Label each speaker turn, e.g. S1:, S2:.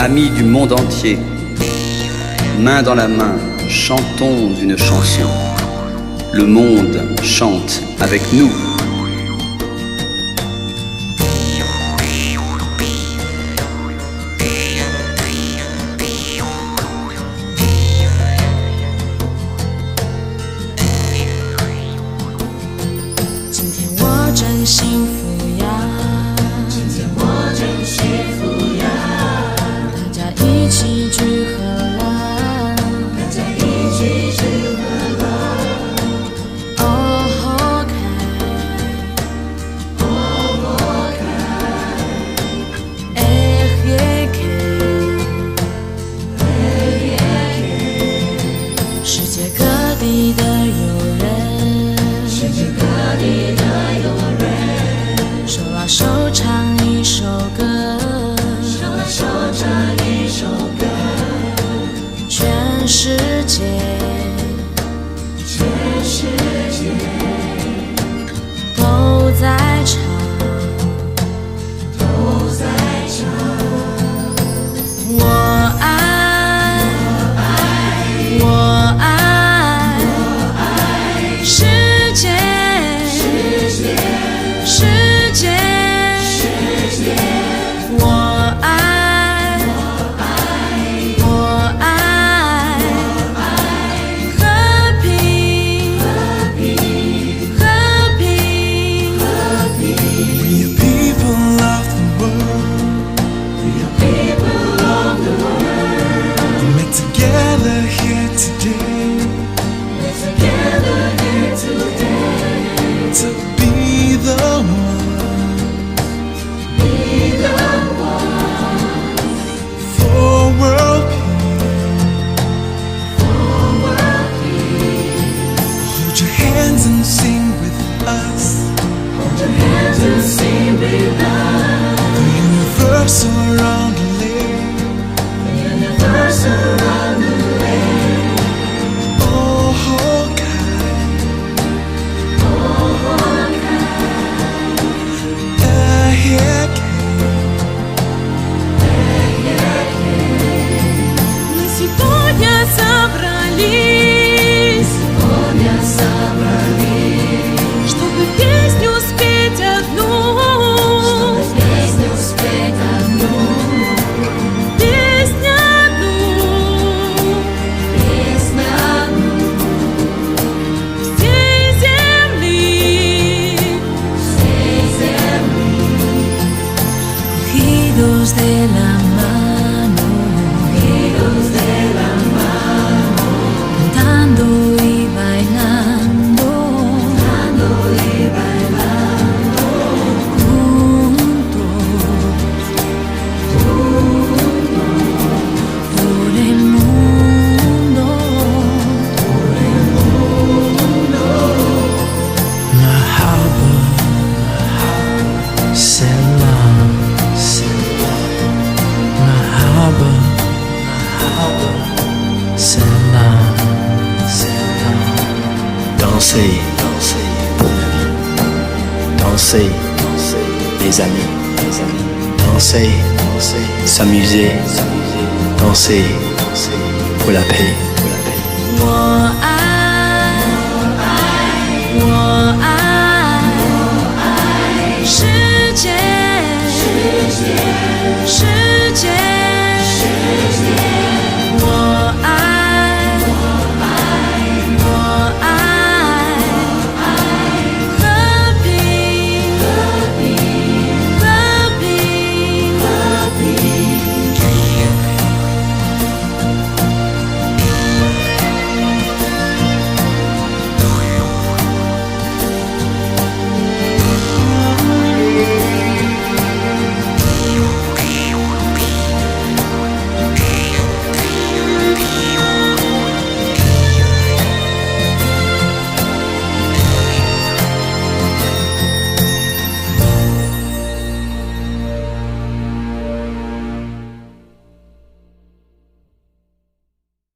S1: Amis du monde entier, main dans la main, chantons une chanson. Le monde chante avec nous.
S2: 今天我真幸福呀！今天我真幸福呀！大家一起去喝啦！大家一起去喝啦！哦吼开，哦吼开，哎耶开，哎耶开，世界各地的友人。世界各地的友人，手拉手唱一首歌，手拉手唱一首歌，全世界，全世界都在唱，都在唱。我爱，我爱，世界，世界，我爱，我爱，和平，和平。
S3: We are people of the world. We are people of the world. Met together here today. Met together here today. To be the one. Be the one. For world peace. For world peace. Hold your hands and sing with us. Hold your hands and sing with us. The universal roundelay. The universal roundelay. Oh, kai. Oh, kai. Eh,
S2: Мы сегодня собрались, сегодня собрались, чтобы песню спеть одну, чтобы песню спеть одну, песню одну, песню одну, всей земли, всей земли, cogidos de la mano, cogidos de la mano, cantando y bailando, cantando y bailando, juntos, juntos, por el mundo, por el mundo.
S3: Merhaba, selam, selam. Merhaba, merhaba, selam, selam.
S4: Danser, danser pour la vie. Danser, danser, les amis, les amis. Danser, danser, s'amuser, s'amuser. Danser, danser pour la paix.